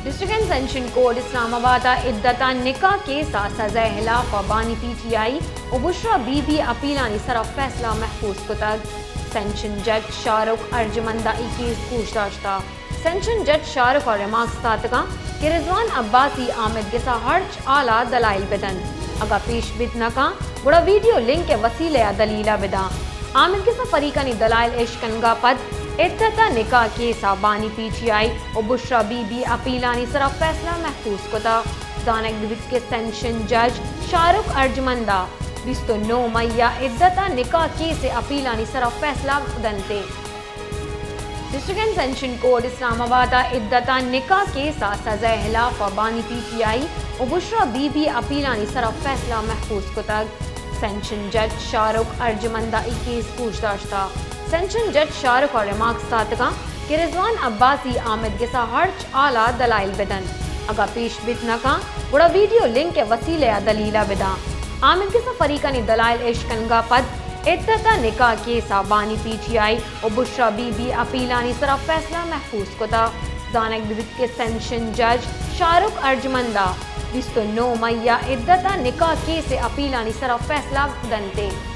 District and sanction court اسلام آباد ء عدت ء نکاح کیس ء سزا ء ہلاف ء بانی پی ٹی آئی و بشرا بی بی اپیلانی سرا فیصلہ محفوظ کتگ۔ سینشن جج شاہ رخ ارجمند ء اے کیس گوش داشتہ۔ سینشن جج شاہ رخ ء ریمارکس داتگاں کہ رضوان عباسی آمید گس ء ہرچ حال ء دلائل بدنت، اگاں پیش بیت نہ کن گڑا ویڈیو لنک ء وسیلہ ء دلیل ء بداں۔ آمید گس ء فریقانی دلائل اش کنگ ء پد عدت ء نکاح کیس ء بانی پی ٹی آئی و بشرا بی بی اپیلانی سرا فیصلہ محفوظ کتہ۔ زانگ بہ بیت کہ سینشن جج شاہ رخ ارجمند ء بیست و نو مئی ء عدت ء نکاح کیس ء اپیلانی سرا فیصلہ دنت۔ ڈسٹرکٹ اینڈ سینشن کورٹ اسلام آباد ء عدت ء نکاح کیس ء سزا ء ہلاف ء بانی پی ٹی آئی و بشرا بی بی اپیلانی سرا فیصلہ محفوظ کتگ۔ سینشن جج شاہ رخ ارجمند ء اے کیس گوش داشتہ۔ سینشن جج شاہ رخ ء ریمارکس داتگاں کہ رضوان عباسی آمید گس ء ہرچ حال ء دلائل بدنت، اگاں پیش بیت نہ کن گڑا ویڈیو لنک ء وسیلہ ء دلیل ء بداں۔ آمید گس ء فریقانی دلائل اش کنگ ء پد عدت ء نکاح کیس ء بانی پی ٹی آئی و بشرا بی بی اپیلانی سرا فیصلہ محفوظ کتہ۔ زانگ بہ بیت کہ سینشن جج شاہ رخ ارجمند ء بیست و نو مئی ء عدت ء نکاح کیس ء اپیلانی سرا فیصلہ دنت۔